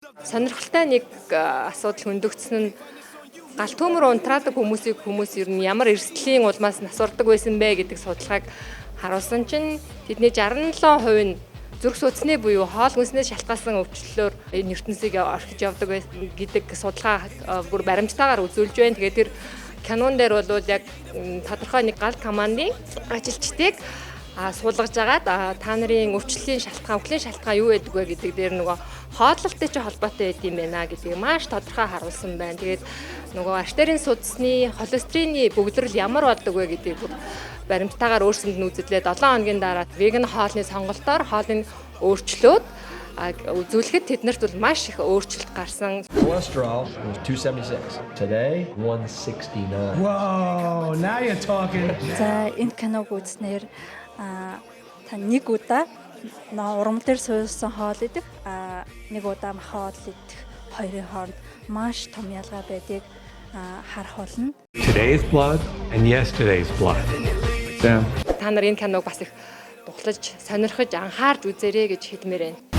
Сонирхолтой нэг асуудал хөндөгдсөн нь гал төмөр унтраадаг хүмүүсийг хүмүүс ер нь ямар эрсдлийн улмаас нас бардаг байсан бэ гэдэг судалгааг харуулсан чинь тэдний 67% нь зүрх судасны буюу хоол хүнснээс шалтгаалсан өвчлөлөөр энэ ертөнцийг орхиж явдаг байсан гэдэг судалгаа бүр баримттайгаар үзүүлж байна. Тэгээд тэр кинон дээр бол яг тодорхой нэг гал командын ажилчдыг суулгаж агаад та нарын өвчлөлийн шалтгаан, үхлийн шалтгаан юу байдаг вэ гэдэг дээр нөгөө хооллолтой ч холбоотой байд юм байна гэдгийг маш тодорхой харуулсан байна. Тэгээд нөгөө артерийн судасны холестерины бөглөрөл ямар болдог вэ гэдгийг бүр баримттайгаар өөрсөнд нь үзэлээ. 7 хоногийн дараа веган хоолны сонголтоор хоолыг өөрчлөөд үзүүлэхэд тэднэрт бол маш их өөрчлөлт гарсан. Cholesterol was 276. Today, 169. Whoa, now you're talking. За, энэ киног үзснээр та нэг удаа урмал дээр суурилсан хоол идэх, нэг удаа мах хоол идэх хоёрын хооронд маш том ялгаа байдгийг харах болно. Today's blood and yesterday's blood. Та нар энэ киног бас их тухлаж, сонирхож, анхаарч үзээрэй гэж хэлмээр байна.